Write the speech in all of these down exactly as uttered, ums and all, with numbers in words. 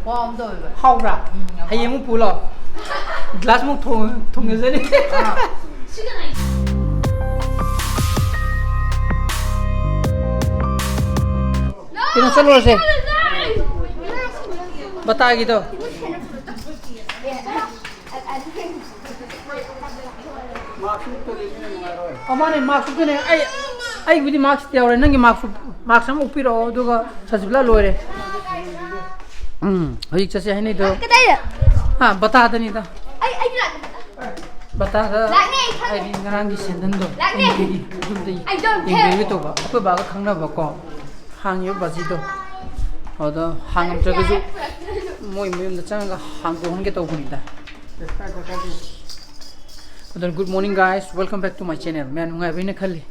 ꯋꯥ ꯑꯃ ꯇꯧꯋꯦꯕ꯫ ꯍꯥꯎꯕ꯭ꯔꯥ? ꯎꯝ, ꯌꯥꯝ ꯍꯌꯦꯡ ꯑꯃꯨꯛ ꯄꯨꯂꯣ꯫ ꯒ꯭ꯂꯥꯁ ꯑꯃꯨꯛ ꯊꯣꯡ- ꯊꯣꯡꯖꯖꯅꯤ꯫ ꯑꯥ꯫ ꯀꯩꯅꯣ ꯆꯠꯂꯨꯔꯁꯦ꯫ ꯕꯇꯥꯒꯤꯗꯣ꯫ ꯃꯥꯅꯦ, ꯃꯥꯛꯁ ꯎꯞꯇꯣꯏꯅꯦ꯫ ꯑꯩ, ꯑꯩꯕꯨꯗꯤ ꯃꯥꯛꯁ ꯌꯥꯎꯔꯦ꯫ ꯅꯪꯒꯤ ꯃꯥꯛꯁ ꯎꯞ-, ꯃꯥꯛꯁ ꯑꯃ ꯎꯞꯄꯤꯔꯛꯑꯣ, ꯑꯗꯨꯒ ꯁꯖꯤꯕꯂꯥ ꯂꯣꯏꯔꯦ꯫ ꯎꯝ, ꯍꯧꯖꯤꯛ ꯆꯠꯁꯦ ꯍꯥꯏꯅꯩꯗꯣ꯫ ꯀꯗꯥꯏꯗ? ꯍꯥ, ꯕꯇꯥꯗꯅꯤꯗ꯫ ꯑꯩ, ꯑꯩꯗꯤ ꯂꯥꯛꯀꯦ꯫ ꯕꯇꯥꯗ ꯂꯥꯛꯅꯤ, ꯑꯩ ꯈꯪꯉꯦ꯫ ꯍꯥꯏꯗꯤ ꯉꯔꯥꯡꯒꯤ ꯁꯦꯟꯗꯟꯗꯣ ꯂꯥꯛꯅꯤ꯫ ꯑꯩ ꯌꯨꯝꯗꯒꯤ, ꯌꯨꯝꯗꯒꯤ I don't care. ꯌꯦꯡꯕꯤꯔꯨꯒꯦ ꯇꯧꯕ꯫ ꯑꯩꯈꯣꯏ ꯕꯥꯒ ꯈꯪꯅꯕꯀꯣ꯫ ꯍꯥꯡꯉꯤꯕ ꯕꯥꯖꯤꯗꯣ꯫ ꯑꯗꯣ ꯍꯥꯡꯉꯝꯗ꯭ꯔꯒꯁꯨ ꯃꯣꯏ ꯃꯌꯨꯝꯗ ꯆꯪꯉꯒ ꯍꯥꯡꯗꯣꯛꯍꯟꯒꯦ ꯇꯧꯕꯅꯤꯗ꯫ ꯑꯗꯨꯅ good morning guys, welcome back to my channel꯫ ꯃꯌꯥꯝ ꯅꯨꯡꯉꯥꯏꯕ ꯍꯥꯏꯅ ꯈꯜꯂꯤ꯫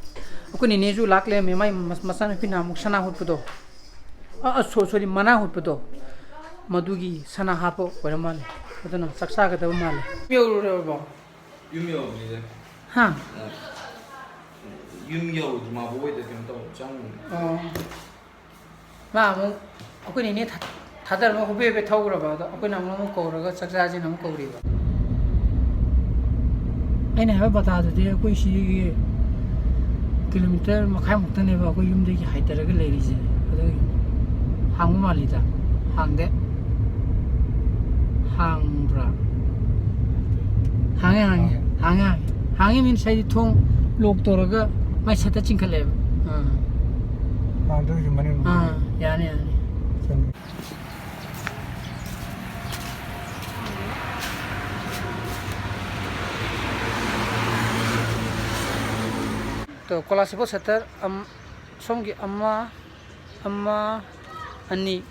ꯑꯩꯈꯣꯏ ꯅꯦꯅꯦꯁꯨ ꯂꯥꯛ ꯂꯩꯔꯝꯃꯦ, ꯃꯥꯏ ꯃꯆꯥꯅꯨꯄꯤ ꯅꯍꯥꯟꯃꯨꯛ ꯁꯅꯥ ꯍꯨꯠꯄꯗꯣ꯫ ꯑ, ꯑ, ꯁꯣ-, ꯁꯣꯔꯤ, ꯃꯅꯥ ꯍꯨꯠꯄꯗꯣ꯫ ꯃꯗꯨꯒꯤ ꯁꯅꯥ ꯍꯥꯞꯄ ꯑꯣꯏꯔ ꯃꯥꯜꯂꯦ꯫ ꯑꯗꯨꯅ ꯆꯥꯛ ꯆꯥꯒꯗꯕ ꯃꯥꯜꯂꯦ꯫ ꯌꯧꯔꯨꯔꯕꯣ? ꯌꯨꯝ ꯌꯧꯔꯕꯅꯤꯗ꯫ ꯍꯥ? ꯑ, ꯌꯨꯝ ꯌꯧꯔꯨꯗ꯭ꯔꯤ ꯃꯥꯕꯣꯛ ꯍꯣꯏꯗ ꯀꯩꯅꯣ ꯇꯧ ꯆꯪꯉꯨꯕꯅꯤ꯫ ꯑꯣ꯫ ꯃꯥ ꯑꯃꯨꯛ ꯑꯩꯈꯣꯏ ꯅꯦꯅꯦ ꯊꯥ-, ꯊꯥꯗꯔꯝꯃ ꯍꯣꯕꯦ ꯍꯣꯕꯦ ꯊꯧꯈ꯭ꯔꯕ꯫ ꯑꯗꯣ ꯑꯩꯈꯣꯏꯅ ꯑꯃꯨꯛ, ꯑꯃꯨꯛ ꯀꯧꯔꯒ ꯆꯥꯛ ꯆꯥꯁꯦꯅ ꯑꯃꯨꯛ ꯀꯧꯔꯤꯕ꯫ ꯑꯩꯅ ꯍꯥꯏꯕ ꯕꯇꯥꯗꯨꯗꯤ ꯑꯩꯈꯣꯏ ꯁꯤꯒꯤ ꯀꯤꯂꯣꯃꯤꯇꯔ ꯃꯈꯥꯏꯃꯨꯛꯇꯅꯦꯕ ꯑꯩꯈꯣꯏ ꯌꯨꯝꯗꯒꯤ ꯍꯥꯏꯊꯔꯒ ꯂꯩꯔꯤꯁꯦ꯫ ꯑꯗꯨꯒꯤ ꯍꯥꯡꯕ ꯃꯥꯜꯂꯤꯗ꯫ ꯍꯥꯡꯗꯦ꯫ ꯍꯥꯡꯕ꯭ꯔꯥ? ꯍꯥꯡꯉꯦ, ꯍꯥꯡꯉꯦ꯫ ꯍꯥꯡꯉꯦ, ꯍꯥꯡꯉꯦ꯫ ꯍꯥꯡꯉꯦ means ꯍꯥꯏꯗꯤ ꯊꯣꯡ lock ꯇꯧꯔꯒ ꯃꯥꯏ ꯁꯠꯇ ꯆꯤꯡꯈꯠꯂꯦꯕ꯫ ꯑꯥ꯫ ꯍꯥꯡꯗꯣꯏꯁꯨ ꯃꯅꯤꯡ ꯑꯥ, ꯌꯥꯅꯤ, ꯌꯥꯅꯤ꯫ ꯆꯪꯉꯦ꯫ ꯇꯣ, ꯀꯣꯂꯥꯁꯤꯕꯣ ꯁꯠꯇꯔ ꯑꯝ-, ꯁꯣꯝꯒꯤ ꯑꯃ, ꯑꯃ, ꯑꯅꯤ,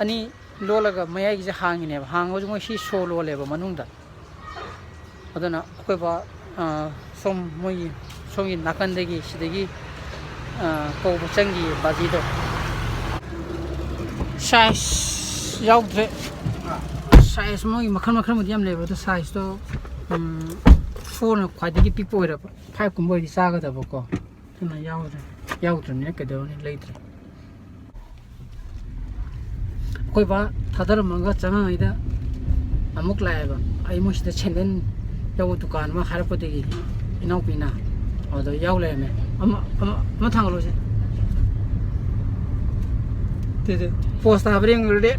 ꯑꯅꯤ ꯂꯣꯜꯂꯒ ꯃꯌꯥꯏꯒꯤꯁꯦ ꯍꯥꯡꯉꯤꯅꯦꯕ꯫ ꯍꯥꯡꯉꯒꯁꯨ ꯃꯣꯏ ꯁꯤ ꯁꯣ ꯂꯣꯜꯂꯦꯕ ꯃꯅꯨꯡꯗ꯫ ꯑꯗꯨꯅ ꯑꯩꯈꯣꯏ ꯕꯥ, ꯑ, ꯁꯣꯝ ꯃꯣꯏꯒꯤ, ꯁꯣꯝꯒꯤ ꯅꯥꯀꯟꯗꯒꯤ ꯁꯤꯗꯒꯤ, ꯑ, ꯀꯧꯕ ꯆꯪꯈꯤꯌꯦ ꯕꯥꯖꯤꯗꯣ꯫ Size ꯌꯥꯎꯗ꯭ꯔꯦ꯫ Size ꯃꯣꯏꯒꯤ ꯃꯈꯜ ꯃꯈꯜꯕꯨꯗꯤ ꯌꯥꯝ ꯂꯩꯕ, ꯑꯗꯣ sizeꯇꯣ, ꯎꯝ, fourꯅ ꯈ꯭ꯋꯥꯏꯗꯒꯤ ꯄꯤꯛꯄ ꯑꯣꯏꯔꯕ, fiveꯀꯨꯝꯕ ꯑꯣꯏꯗꯤ ꯆꯥꯒꯗꯕꯀꯣ꯫ ꯑꯗꯨꯅ ꯌꯥꯎꯗ꯭ꯔꯦ꯫ ꯌꯥꯎꯗ꯭ꯔꯕꯅꯤꯅ ꯀꯩꯗꯧꯔꯨꯅꯤ, ꯂꯩꯇ꯭ꯔꯦ꯫ ꯑꯩꯈꯣꯏ ꯕꯥ ꯊꯥꯗꯔꯝꯃꯒ ꯆꯪꯉꯉꯩꯗ ꯑꯃꯨꯛ ꯂꯥꯛꯑꯦꯕ꯫ ꯑꯩ ꯃꯣꯏ ꯁꯤꯗ ꯁꯦꯟꯗꯟ ꯌꯧꯕ ꯗꯨꯀꯥꯟ ꯑꯃ ꯍꯥꯏꯔꯛꯄꯗꯒꯤ ꯏꯅꯥꯎꯄꯤꯅ ꯑꯗꯨꯗ ꯌꯥꯎ ꯂꯩꯔꯝꯃꯦ꯫ ꯑꯃ ꯑꯃ ꯑꯃ ꯊꯥꯡꯒꯠꯂꯣꯁꯦ꯫ ꯇꯦ, ꯇꯦ, ꯄꯣꯁ ꯇꯥꯕ꯭ꯔꯥ ꯌꯦꯡꯉꯨꯔꯗꯤ꯫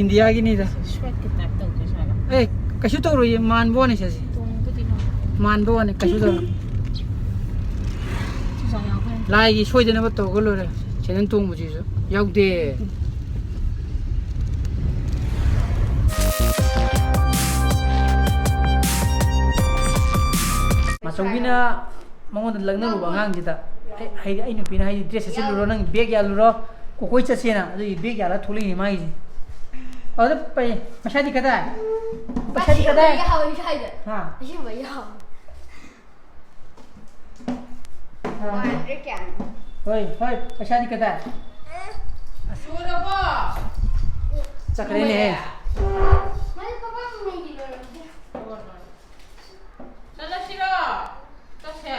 ꯏꯟꯗꯤꯌꯥꯒꯤꯅꯤꯗ꯫ ꯁ꯭ꯋꯦꯠꯀꯤ ꯇꯥꯏꯞ ꯇꯧꯗꯣꯏ ꯁꯥꯕ꯫ ꯑꯦ, ꯀꯩꯁꯨ ꯇꯧꯔꯣꯏꯌꯦ, ꯃꯥꯟꯕ ꯋꯥꯅꯤ ꯁꯦꯁꯤ꯫ ꯇꯣꯡꯕꯨꯗꯤ ꯅꯨꯡꯉꯥꯏ꯫ ꯃꯥꯟꯕ ꯋꯥꯅꯤ, ꯀꯩꯁꯨ ꯇꯧꯔꯣꯏ꯫ ꯆꯨꯖꯥꯛ ꯌꯥꯎꯕ꯭ꯔꯥ? ꯂꯥꯏꯒꯤ ꯁꯣꯏꯗꯅꯕ ꯇꯧꯔꯒ ꯂꯣꯏꯔꯦ꯫ ꯁꯦꯟꯗꯟ ꯇꯣꯡꯕꯁꯤꯁꯨ ꯌꯥꯎꯗꯦ꯫ ꯃꯆꯧꯕꯤꯅ ꯃꯉꯣꯟꯗ ꯂꯛꯅꯔꯨꯕ ꯑꯉꯥꯡꯁꯤꯗ, ꯑꯩ, ꯍꯥꯏꯗꯤ ꯑꯩ ꯅꯨꯄꯤꯅ ꯍꯥꯏꯗꯤ, "ꯗ꯭ꯔꯦꯁ ꯁꯦꯠꯆꯜꯂꯨꯔꯣ, ꯅꯪ ꯕꯦꯒ ꯌꯥꯜꯂꯨꯔꯣ, ꯀꯣꯀꯣꯏ ꯆꯠꯁꯦꯅ", ꯑꯗꯨꯒꯤ ꯕꯦꯒ ꯌꯥꯜꯂ ꯊꯣꯛꯂꯛꯏꯅꯦ ꯃꯥꯒꯤꯁꯦ꯫ ꯑꯗꯨꯗ ꯄꯩ-, ꯄꯩꯁꯥꯗꯤ ꯀꯗꯥꯏ? ꯄꯩꯁꯥꯗꯤ ꯀꯗꯥꯏ? ꯑꯁꯦꯡꯕ ꯌꯥꯎꯋꯦ ꯁ꯭ꯋꯥꯏꯗ꯫ ꯍꯥ? ꯑꯁꯦꯡꯕ ꯌꯥꯎꯋꯦ꯫ ꯍꯥ? ꯃꯥꯟꯗ꯭ꯔꯦ ꯀꯌꯥꯅꯣ꯫ ꯍꯣꯏ, ꯍꯣꯏ, ꯄꯩꯁꯥꯗꯤ ꯀꯗꯥꯏ? ꯁꯨꯔꯕꯣ? ꯆꯠꯈ꯭ꯔꯦꯅꯦꯍꯦ꯫ ꯃꯥꯗꯤ ꯄꯥꯄꯥ ꯃꯃꯩꯒꯤ ꯂꯣꯏꯔꯝꯗꯦ꯫ ꯆꯠꯂꯁꯤꯔꯣ? ꯆꯠꯁꯦ꯫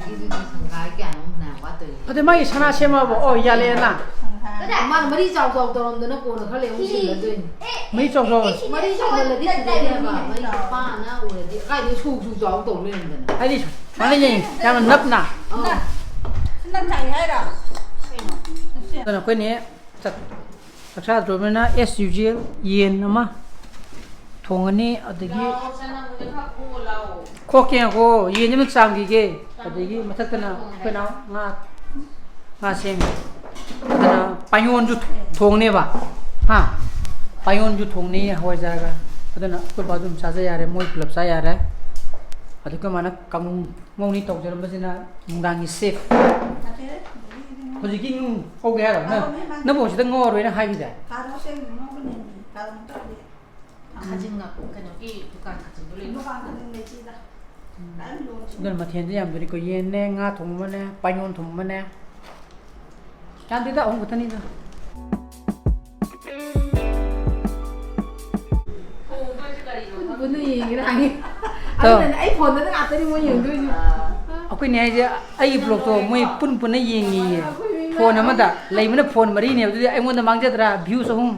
ꯑꯗꯨꯗꯤ ꯁꯪꯒꯥꯏ ꯀꯌꯥꯅꯣ ꯃꯅꯥ ꯋꯥꯠꯇꯣꯏꯅꯦ? ꯑꯗꯨ ꯃꯥꯒꯤ ꯁꯅꯥ ꯁꯦꯝꯃꯕꯣ? ꯑꯣ, ꯌꯥꯜꯂꯦꯅ꯫ ꯃꯥꯅ ꯃꯔꯤ ꯆꯥꯎ ꯆꯥꯎ ꯇꯧꯔꯝꯗꯅ ꯀꯣꯟꯅ ꯈꯔ ꯂꯩꯔ ꯑꯃꯨꯛ ꯁꯤꯜꯂꯗꯣꯏꯅꯤ꯫ ꯃꯔꯤ ꯆꯥꯎ ꯆꯥꯎ꯫ ꯃꯔꯤ ꯆꯥꯎꯃꯜꯂꯗꯤ ꯐꯖꯗꯦ ꯍꯥꯏꯕ꯫ ꯃꯔꯤ ꯄꯥꯅ ꯎꯔꯗꯤ ꯀꯥꯏꯗꯩ ꯁꯨ ꯁꯨ ꯆꯥꯎ ꯇꯧ ꯂꯩꯔꯝꯗꯅ꯫ ꯍꯥꯏꯗꯤ ꯁꯨꯃꯥꯏꯅ ꯌꯦꯡꯉꯤ, ꯌꯥꯝꯅ ꯅꯞꯅ꯫ ꯑꯥ꯫ ꯁꯤꯅ ꯆꯥꯏ ꯍꯥꯏꯔꯣ? ꯀꯩꯅꯣ? ꯑꯗꯨꯅ ꯑꯩꯈꯣꯏꯅꯦ ꯆꯠ-, ꯆꯥꯛ ꯆꯥꯗ꯭ꯔꯣꯕꯅꯤꯅ as usual ꯌꯦꯟ ꯑꯃ ꯊꯣꯡꯉꯅꯤ, ꯑꯗꯒꯤ ꯂꯥꯛꯑꯣ, ꯆꯅꯝꯒꯗꯣ ꯈꯔ ꯈꯣꯛꯑꯣ ꯂꯥꯛꯑꯣ꯫ ꯈꯣꯛꯀꯦ ꯉꯥꯏꯈꯣ, ꯌꯦꯟꯁꯤꯃ ꯆꯥꯝꯈꯤꯒꯦ꯫ ꯑꯗꯒꯤ ꯃꯊꯛꯇꯅ ꯑꯩꯈꯣꯏ ꯅꯥꯎ ꯉꯥ, ꯉꯥ ꯁꯦꯝꯃꯤ꯫ ꯑꯗꯨꯅ ꯄꯥꯌꯣꯟꯁꯨ ꯊꯣꯡꯅꯦꯕ꯫ ꯍꯥ? ꯄꯥꯌꯣꯟꯁꯨ ꯊꯣꯡꯅꯤ ꯍꯋꯥꯏꯖꯥꯔꯒ꯫ ꯑꯗꯨꯅ ꯑꯩꯈꯣꯏ ꯕꯥ ꯑꯗꯨꯝ ꯆꯥꯖ ꯌꯥꯔꯦ, ꯃꯣꯏ ꯄꯨꯂꯞ ꯆꯥ ꯌꯥꯔꯦ꯫ ꯑꯗꯨꯒ ꯃꯥꯅ ꯀꯥꯡꯉꯧ ꯉꯧꯅꯤ ꯇꯧꯖꯔꯝꯕꯁꯤꯅ ꯅꯨꯡꯗꯥꯡꯒꯤ ꯆꯦꯐ꯫ ꯍꯧꯖꯤꯛꯀꯤ ꯉꯧ-, ꯉꯧꯒꯦ ꯍꯥꯏꯔꯣ? ꯅꯪ, ꯅꯪꯕꯨ ꯍꯧꯖꯤꯛꯇ ꯉꯧꯔꯣꯏꯅ ꯍꯥꯏꯈꯤꯗꯥꯏ? ꯀꯥꯔꯣꯠꯁꯦ ꯉꯧꯒꯅꯤ, ꯀꯥꯔꯣꯠ ꯇꯧꯔꯗꯤ꯫ ꯈꯥꯖꯤꯡ ꯉꯥ-, ꯀꯩꯅꯣꯒꯤ ꯗꯨꯀꯥꯟ ꯈꯥꯖꯤꯡꯗꯣ ꯂꯩꯕ꯭ꯔꯣ? ꯗꯨꯀꯥꯟ ꯈꯥꯖꯤꯡ ꯂꯩꯇꯦꯗ꯫ ꯎꯝ꯫ ꯀꯔꯤꯝ ꯌꯣꯟꯗꯦ꯫ ꯑꯗꯨꯅ ꯃꯊꯦꯜꯗꯤ ꯌꯥꯝꯗꯣꯔꯤꯀꯣ꯫ ꯌꯦꯟꯅꯦ, ꯉꯥ ꯊꯣꯡꯕ ꯑꯃꯅꯦ, ꯄꯥꯏꯌꯣꯟ ꯊꯣꯡꯕ ꯑꯃꯅꯦ꯫ ꯌꯥꯝꯗꯦꯗ, ꯑꯍꯨꯝ ꯈꯛꯇꯅꯤꯗ꯫ ꯄꯨꯟ ꯄꯨꯟꯅ ꯌꯦꯡꯉꯤꯔꯥ ꯍꯪꯉꯤ꯫ ꯑꯗꯣ ꯑꯗꯨꯅꯅꯦ ꯑꯩ ꯐꯣꯟꯗꯅ ꯉꯥꯛꯇꯅꯤ ꯃꯣꯏ ꯌꯦꯡꯗꯣꯏꯁꯦ꯫ ꯑꯩꯈꯣꯏꯅꯦ ꯍꯥꯏꯁꯦ, ꯑꯩꯒꯤ ꯕ꯭ꯂꯣꯛꯇꯣ ꯃꯣꯏ ꯄꯨꯟ ꯄꯨꯟꯅ ꯌꯦꯡꯉꯤꯌꯦ꯫ ꯑꯩꯈꯣꯏ ꯃꯤ ꯐꯣꯟ ꯑꯃꯗ ꯂꯩꯕꯅ ꯐꯣꯟ ꯃꯔꯤꯅꯦꯕ, ꯑꯗꯨꯗꯤ ꯑꯩꯉꯣꯟꯗ ꯃꯥꯡꯖꯗ꯭ꯔꯥ? ꯚ꯭ꯌꯨꯁ ꯑꯍꯨꯝ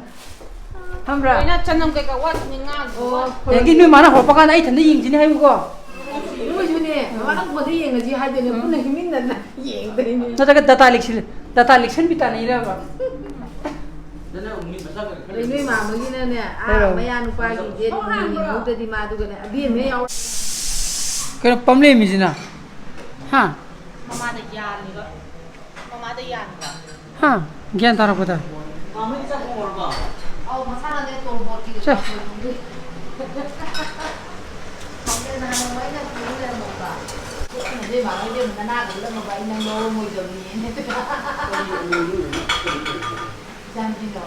ꯐꯝꯕ꯭ꯔꯥ? ꯂꯣꯏꯅ ꯆꯅꯝ ꯀꯩꯀꯥ ꯋꯥꯠꯄꯅꯤ, ꯉꯥꯒꯤ꯫ ꯑꯣ, ꯍꯌꯦꯡꯗꯤ ꯅꯣꯏ ꯃꯥꯅ ꯍꯧꯔꯛꯄ ꯀꯥꯟꯗ ꯑꯩ ꯏꯊꯟꯗ ꯌꯦꯡꯁꯤꯅꯦ ꯍꯥꯏꯌꯨꯀꯣ꯫ ꯅꯣꯏꯁꯨꯅꯦ, ꯃꯃꯥꯅ ꯐꯣꯟꯗ ꯌꯦꯡꯉꯁꯤ ꯍꯥꯏꯗꯣꯏꯅꯦ, ꯄꯨꯟꯅ ꯍꯤꯡꯃꯤꯟꯅꯅ ꯌꯦꯡꯗꯣꯏꯅꯦ꯫ ꯅꯠꯇ꯭ꯔꯒ ꯗꯇꯥ ꯂꯤꯛꯁꯤꯜ-, ꯗꯇꯥ ꯂꯤꯛꯁꯟꯕꯤ ꯇꯥꯅꯩꯔꯕ? ꯑꯗꯩ ꯅꯣꯏ ꯃꯥꯃꯒꯤꯅꯅꯦ, ꯑꯥ, ꯍꯥꯏꯔꯣ꯫ ꯃꯌꯥ ꯅꯨꯄꯥꯒꯤꯁꯦ ꯅꯣꯡꯃ ꯌꯦꯡꯍꯧꯗ꯭ꯔꯗꯤ ꯃꯥ ꯑꯗꯨꯒꯅꯦ ꯑꯕꯦꯝꯃ ꯌꯥꯎ-꯫ ꯀꯩꯅꯣ ꯄꯝꯂꯦꯝꯃꯤꯁꯤꯅ? ꯍꯥ? ꯃꯃꯥꯗ ꯌꯥꯜꯂꯤꯕ꯫ ꯃꯃꯥꯗ ꯌꯥꯟꯕ꯫ ꯍꯥ? ꯒ꯭ꯌꯥꯟ ꯇꯥꯔꯛꯄꯗ꯫ ꯑꯧ, ꯃꯁꯥꯅꯅꯦ ꯇꯣꯔꯕꯣꯠꯀꯤ ꯆꯦ꯫ ꯀꯥꯡꯁꯣꯏ ꯊꯣꯡꯗꯣꯏ꯫ ꯈꯪꯗꯦ, ꯅꯍꯥꯟ ꯅꯣꯡꯃ ꯑꯩꯅ ꯄꯨꯔ ꯂꯩꯔꯝꯃꯕ꯫ ꯑꯩꯅ ꯅꯣꯏ ꯃꯥ ꯍꯣꯏꯗ ꯑꯃꯨꯛ ꯅꯅꯥꯒ ꯎꯠꯂꯝꯃꯕ, ꯑꯩ ꯅꯪ ꯂꯧꯔꯝꯃꯣꯏꯗꯕꯅꯦꯅ꯫ ꯏꯆꯥꯅꯨꯄꯤꯗꯣ꯫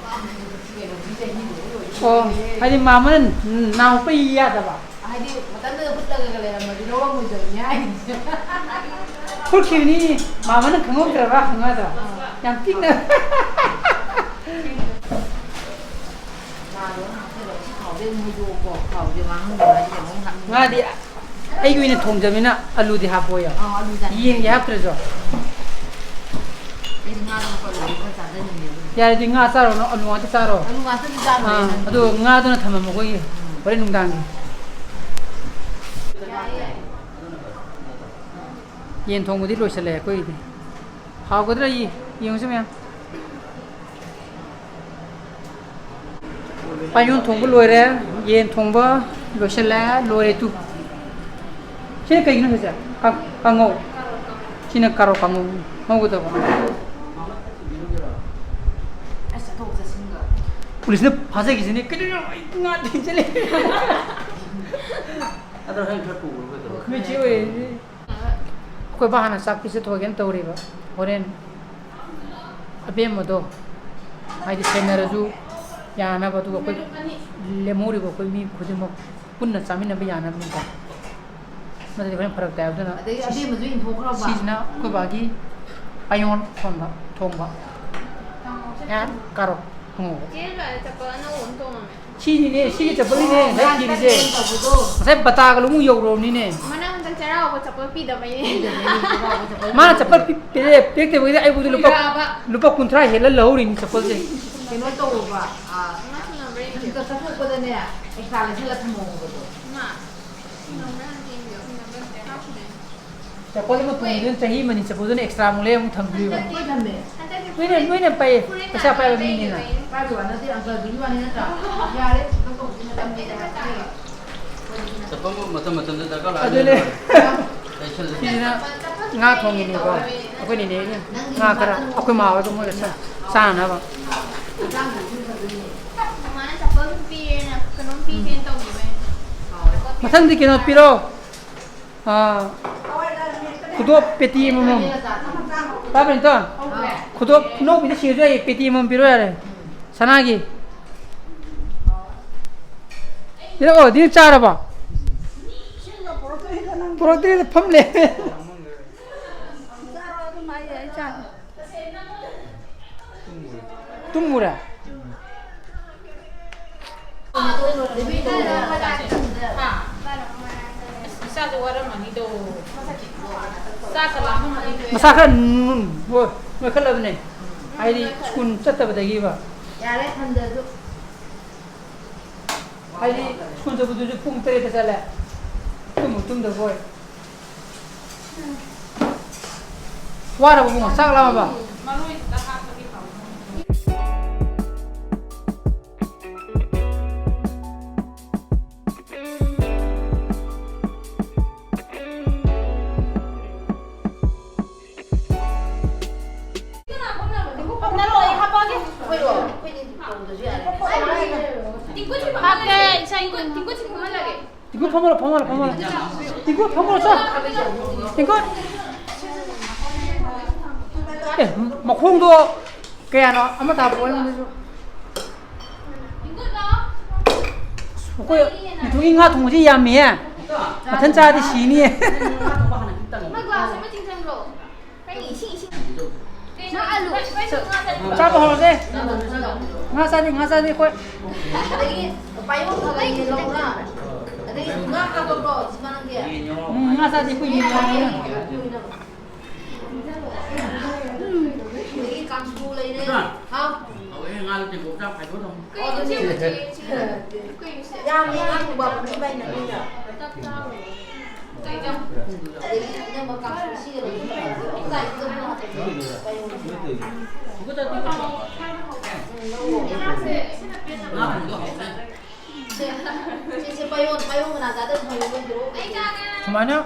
ꯑꯣ, ꯍꯥꯏꯗꯤ ꯃꯥꯃꯅ ꯅꯥꯎꯄꯩ ꯌꯥꯗꯕ? ꯍꯥꯏꯗꯤ ꯃꯊꯟꯇ ꯍꯨꯠꯂꯒ ꯂꯩꯔꯝꯃꯗꯤ ꯂꯧꯔꯝꯃꯣꯏꯗꯕꯅꯤ ꯍꯥꯏꯅꯤ꯫ ꯍꯨꯠꯈꯤꯕꯅꯤ, ꯃꯥꯃꯅ ꯈꯪꯍꯧꯗ꯭ꯔꯕ ꯍꯪꯉꯗ꯫ ꯌꯥꯝ ꯄꯤꯛꯅ꯫ ꯉꯥꯗꯣ ꯍꯥꯞꯆꯜꯂꯣ, ꯁꯤ ꯊꯥꯎꯁꯦ ꯑꯃꯨꯛ ꯍꯩꯗꯣꯛꯑꯣꯀꯣ, ꯊꯥꯎꯁꯦ ꯉꯥꯡꯍꯟꯕ ꯍꯥꯏꯁꯦ ꯑꯃꯨꯛ ꯍꯥꯞꯅꯤꯡꯉꯦ꯫ ꯉꯥꯗꯤ ꯑꯩꯒꯤ ꯑꯣꯏꯅ ꯊꯣꯡꯖꯕꯅꯤꯅ ꯑꯂꯨꯗꯤ ꯍꯥꯞꯄꯣꯏ꯫ ꯑꯥ, ꯑꯂꯨ ꯆꯥꯅꯤꯡꯉꯦ꯫ ꯌꯦꯟꯒꯤ ꯍꯥꯞꯇ꯭ꯔꯁꯨ꯫ ꯑꯩꯗꯤ ꯉꯥꯗꯣ ꯍꯥꯞꯄ ꯑꯂꯨꯗꯤ ꯈꯔ ꯆꯥꯖꯅꯤꯡꯉꯦ ꯑꯗꯨꯅ꯫ ꯌꯥꯔꯦ, ꯑꯗꯨꯗꯤ ꯉꯥ ꯆꯥꯔꯣ, ꯅꯪ ꯑꯂꯨ ꯉꯥꯛꯇ ꯆꯥꯔꯣ꯫ ꯑꯂꯨ ꯉꯥꯛꯇꯗꯤ ꯆꯥꯔꯣꯏ ꯑꯥ, ꯅꯪ꯫ ꯑꯗꯣ ꯉꯥꯗꯨꯅ ꯊꯝꯃꯝꯃꯣ ꯑꯩꯈꯣꯏꯒꯤ ꯎꯝ꯫ ꯍꯣꯔꯦꯟ ꯅꯨꯡꯗꯥꯡꯒꯤ꯫ ꯌꯥꯏꯌꯦ꯫ ꯌꯦꯟ ꯊꯣꯡꯕꯗꯤ ꯂꯣꯏꯁꯤꯜꯂꯦ ꯑꯩꯈꯣꯏꯒꯤꯗꯤ꯫ ꯍꯥꯎꯒꯗ꯭ꯔꯥ ꯌꯦ-, ꯌꯦꯡꯉꯨꯁꯤ ꯃꯌꯥꯝ꯫ ꯄꯥꯌꯣꯟ ꯊꯣꯡꯕ ꯂꯣꯏꯔꯦ, ꯌꯦꯟ ꯊꯣꯡꯕ ꯂꯣꯏꯁꯤꯜꯂꯦ, ꯂꯣꯏꯔꯦ ꯇꯨ꯫ ꯁꯤꯅ ꯀꯩꯒꯤꯅꯣ ꯁꯤꯁꯦ? ꯀꯥꯡ-, ꯀꯥꯡꯉꯧ꯫ ꯁꯤꯅ ꯀꯥꯔꯣꯠ ꯀꯥꯡꯉꯧ ꯉꯧꯒꯗꯕ꯫ ꯑꯁ, ꯆꯠꯊꯣꯛ ꯆꯠꯁꯤꯟꯒ꯫ ꯄꯨꯂꯤꯁꯅ ꯐꯥꯖꯈꯤꯁꯤꯅꯦ꯫ ꯀꯩꯗꯧꯔꯤꯅꯣ? ꯑꯩ ꯉꯥ ꯊꯤꯟ ꯆꯠꯂꯦ꯫ ꯑꯗꯣ ꯍꯌꯦꯡ ꯈꯔ ꯄꯨꯈ꯭ꯔꯣ ꯀꯩꯗꯧꯔꯒꯦ? ꯅꯣꯏ ꯆꯦ ꯑꯣꯏꯔꯗꯤ꯫ ꯑꯩꯈꯣꯏ ꯕꯥ ꯍꯥꯟꯅ ꯆꯥꯛ ꯄꯤꯖꯊꯣꯛꯑꯒꯦꯅ ꯇꯧꯔꯤꯕ꯫ ꯍꯣꯔꯦꯟ ꯑꯕꯦꯝꯃꯗꯣ, ꯍꯥꯏꯗꯤ ꯁꯦꯟꯅꯔꯁꯨ ꯌꯥꯅꯕ, ꯑꯗꯨꯒ ꯑꯩꯈꯣꯏ ꯂꯦꯝꯍꯧꯔꯤꯕ ꯑꯩꯈꯣꯏ ꯃꯤ ꯈꯨꯗꯤꯡꯃꯛ ꯄꯨꯟꯅ ꯆꯥꯃꯤꯟꯅꯕ ꯌꯥꯅꯕꯅꯤꯀꯣ꯫ ꯅꯠꯇ꯭ꯔꯗꯤ ꯍꯣꯔꯦꯟ ꯐꯔꯛ ꯇꯥꯏ꯫ ꯑꯗꯨꯅ ꯑꯗꯩ ꯁꯤ-, ꯑꯕꯦꯝꯃꯁꯨ ꯏꯟꯊꯣꯛꯈ꯭ꯔꯕ꯫ ꯁꯤꯁꯤꯅ ꯑꯩꯈꯣꯏ ꯕꯥꯒꯤ ꯄꯥꯌꯣꯟ ꯊꯣꯡꯕ, ꯊꯣꯡꯕ꯫ And ꯀꯥꯔꯣꯠ ꯉꯧꯕ꯫ ꯆꯦ ꯂꯥꯛꯑꯦ, ꯆꯄꯜ ꯑꯅꯧꯕ ꯑꯃ ꯇꯣꯡꯉꯝꯃꯦ꯫ ꯁꯤꯅꯤꯅꯦ, ꯁꯤꯒꯤ ꯆꯄꯜꯅꯤꯅꯦ ꯑꯣ, ꯉꯁꯥꯏ ꯃꯥ ꯊꯤꯔꯤꯁꯦ꯫ ꯆꯠꯂꯦꯅ ꯇꯧꯕꯗꯣ꯫ ꯉꯁꯥꯏ ꯕꯇꯥꯒ ꯂꯣꯏꯅ ꯌꯧꯔꯕꯅꯤꯅꯦ꯫ ꯃꯅꯥ ꯍꯟꯗꯛ ꯆꯩꯔꯥꯎꯕ ꯆꯄꯜ ꯄꯤꯗꯕꯩꯅꯦ꯫ ꯃꯥꯅ ꯆꯄꯜ ꯄꯤ- ꯄꯤꯔꯦ, ꯄꯤꯔꯛꯇꯕꯒꯤꯗꯤ ꯑꯩꯕꯨꯗꯤ ꯂꯨꯄꯥ, ꯀꯨꯏꯔꯛꯑꯕ꯫ ꯂꯨꯄꯥ ꯀꯨꯟꯊ꯭ꯔꯥ ꯍꯦꯜꯂ ꯂꯧꯍꯧꯔꯤꯅꯤ ꯆꯄꯜꯁꯦ꯫ ꯀꯩꯅꯣ ꯇꯧꯔꯨꯕ, ꯑꯥ, ꯉꯥ ꯁꯥꯟꯅꯕ꯭ꯔꯥ ꯌꯦꯡꯒꯦ꯫ ꯍꯟꯗꯛ ꯆꯠꯊꯣꯛꯄꯗꯅꯦ ꯑꯦꯛꯁꯇ꯭ꯔꯥ ꯂꯩꯁꯜꯂ ꯊꯝꯃꯣꯕꯗꯣ꯫ ꯃꯥ, ꯁꯥꯟꯅꯕ꯭ꯔꯥ ꯌꯦꯡꯒꯦ꯫ ꯍꯥꯞꯈꯤꯕꯅꯦ꯫ ꯆꯄꯜ ꯑꯃ ꯇꯣꯡꯉꯤꯗꯨꯅ ꯆꯍꯤ ꯑꯃꯅꯤ ꯆꯄꯜꯗꯨꯅ ꯑꯦꯛꯁꯇ꯭ꯔꯥ ꯑꯃꯨꯛ ꯂꯩ ꯑꯃꯨꯛ ꯊꯝꯗꯣꯔꯤꯕ꯫ ꯍꯟꯗꯛꯇꯤ ꯊꯝꯃꯦ꯫ ꯍꯟꯗꯛꯇꯤ ꯅꯣꯏꯅ, ꯅꯣꯏꯅ ꯄꯥꯏꯌꯦ, ꯐꯨꯔꯤꯠ ꯄꯩꯁꯥ ꯄꯥꯏꯕ ꯃꯤꯅꯤꯅ꯫ ꯄꯥꯏꯕ ꯋꯥ ꯅꯠꯇꯦ, ꯑꯪꯀꯜꯗꯨꯒꯤ ꯋꯥꯅꯤ ꯅꯠꯇ꯭ꯔꯥ? ꯌꯥꯔꯦ, ꯆꯄꯜ ꯃꯇꯝ ꯃꯇꯝꯗ ꯗꯔꯀꯥꯔ ꯂꯥꯛꯑꯗꯤ ꯑꯗꯨꯅꯦ꯫ ꯂꯩꯁꯜꯂꯁꯤ꯫ ꯁꯤꯁꯤꯅ ꯉꯥ ꯊꯣꯡꯉꯤꯅꯤꯀꯣ꯫ ꯑꯩꯈꯣꯏ ꯅꯦꯅꯦꯒꯤ ꯉꯥ ꯈꯔ ꯑꯩꯈꯣꯏ ꯃꯥ ꯍꯣꯏꯒ ꯃꯣꯏꯒ ꯆꯥ-, ꯆꯥꯅꯅꯕ꯫ ꯃꯃꯥꯅ ꯆꯄꯜ ꯄꯤꯔꯦꯅ ꯀꯩꯅꯣꯝ ꯄꯤꯒꯦꯅ ꯇꯧꯈꯤꯕꯅꯦ꯫ ꯃꯊꯪꯗꯤ ꯀꯩꯅꯣ ꯄꯤꯔꯣ꯫ ꯑꯥ, ꯈꯨꯗꯣꯞ ꯄꯦꯇꯤ ꯑꯃꯃꯝ꯫ ꯇꯥꯕ꯭ꯔꯥ, ꯏꯟꯇꯣ? ꯈꯨꯗꯣꯞ ꯈꯨꯅꯧꯕꯤꯗ ꯁꯤꯔꯁꯨ ꯌꯥꯏꯌꯦ, ꯄꯦꯇꯤ ꯑꯃꯃꯝ ꯄꯤꯔꯣ ꯌꯥꯔꯦ꯫ ꯁꯅꯥꯒꯤ꯫ ꯄꯤꯔꯛꯑꯣ, ꯑꯗꯨꯗꯤ ꯆꯥꯔꯕꯣ? ꯄꯨꯔꯛꯇ꯭ꯔꯤꯗ ꯐꯝ ꯂꯩ꯫ ꯇꯨꯝꯃꯨꯔꯦ? ꯏꯁꯥꯁꯦ ꯋꯥꯔꯝꯃꯅꯤꯗꯣ꯫ ꯆꯥꯛꯀ ꯂꯥꯝꯃꯝꯃꯅꯤꯗꯣ꯫ ꯃꯁꯥ ꯈꯔ ꯅꯨꯡ-, ꯍꯣꯏ, ꯅꯣꯏꯈꯠꯂꯕꯅꯦ꯫ ꯍꯥꯏꯗꯤ ꯁ꯭ꯀꯨꯜ ꯆꯠꯇꯕꯗꯒꯤꯕ꯫ ꯌꯥꯔꯦ, ꯊꯝꯖꯜꯂꯨ꯫ ꯍꯥꯏꯗꯤ ꯁ꯭ꯀꯨꯜ ꯆꯠꯄꯗꯨꯁꯨ ꯄꯨꯡ ꯇꯔꯦꯠꯇ ꯆꯠꯂꯦ꯫ ꯇꯨꯝꯕꯨ ꯇꯨꯝꯗꯕꯣꯏ꯫ ꯋꯥꯔꯕ ꯏꯕꯨꯡꯉꯣ? ꯆꯥꯛ ꯂꯥꯝꯃꯕ? ꯍꯥꯞꯀꯦ, ꯏꯁꯥ ꯏꯪꯈꯣꯜ, ꯏꯪꯈꯣꯜ ꯆꯤꯡꯈꯠꯍꯜꯂꯒꯦ꯫ ꯇꯤꯡꯀꯨ ꯐꯝꯃꯣ, ꯐꯝꯃꯣ, ꯐꯝꯃꯣ꯫ ꯇꯤꯡꯀꯨ ꯐꯝꯃꯣ, ꯆꯣ꯫ ꯇꯤꯡꯀꯨ꯫ ꯑꯦ, ꯃꯈꯣꯡꯗꯣ ꯀꯌꯥꯅꯣ? ꯑꯃ ꯇꯥꯕ꯭ꯔꯣ ꯑꯩꯉꯣꯟꯗꯁꯨ? ꯑꯩꯈꯣꯏ ꯃꯤꯊꯨꯒꯤ ꯉꯥ ꯊꯣꯡꯕꯁꯤ ꯌꯥꯝꯃꯤꯍꯦ꯫ ꯃꯊꯟ ꯆꯥꯔꯗꯤ ꯁꯤꯅꯤꯌꯦ꯫ ꯏꯃꯥ, ꯒ꯭ꯂꯥꯁ ꯑꯃ ꯆꯤꯡꯁꯤꯟꯈ꯭ꯔꯣ꯫ ꯆꯥꯕ ꯍꯧꯔꯁꯦ꯫ ꯉꯥ ꯆꯥꯅꯤ, ꯉꯥ ꯆꯥꯅꯤ ꯑꯩꯈꯣꯏ꯫ ꯑꯗꯒꯤ ꯄꯥꯏꯌꯣꯟ ꯈꯔ ꯈꯔ ꯌꯦꯜꯍꯧꯔꯥ? ꯉꯥ ꯆꯥꯗꯕ꯭ꯔꯣ, ꯁꯤꯃꯥꯟꯒꯤ? ꯎꯝ, ꯉꯥ ꯆꯥꯗꯦ, ꯑꯩꯈꯣꯏ ꯌꯦꯟ ꯆꯥꯏꯌꯦ꯫ ꯑꯗꯒꯤ ꯀꯥꯡꯁꯨ ꯂꯩꯔꯦ꯫ ꯍꯥꯎ꯫ ꯍꯥꯎꯋꯦ, ꯉꯥꯗꯣ ꯇꯦꯡꯀꯣꯠ ꯆꯥ ꯈꯥꯏꯗꯣꯛꯑꯗꯧꯅꯤ꯫ ꯑꯣ, ꯑꯗꯨꯅꯦ꯫ ꯌꯥꯝꯃꯦ, ꯉꯥ ꯊꯣꯡꯕ ꯄꯨꯈꯝ ꯄꯥꯏꯅ ꯃꯤꯅ꯫ ꯑꯗꯒꯤ ꯏꯅꯝꯃ ꯀꯥꯡꯁꯨ ꯁꯤꯒ ꯂꯩꯔꯦ꯫ ꯉꯥ ꯊꯣꯡꯕꯗꯣ ꯍꯥꯎꯇꯦ꯫ ꯁꯦ, ꯁꯦ, ꯁꯦ, ꯄꯥꯏꯌꯣꯟ, ꯄꯥꯏꯌꯣꯟ ꯀꯅꯥ ꯆꯥꯗꯣꯏꯅꯣ? ꯁꯨꯃꯥꯏꯅ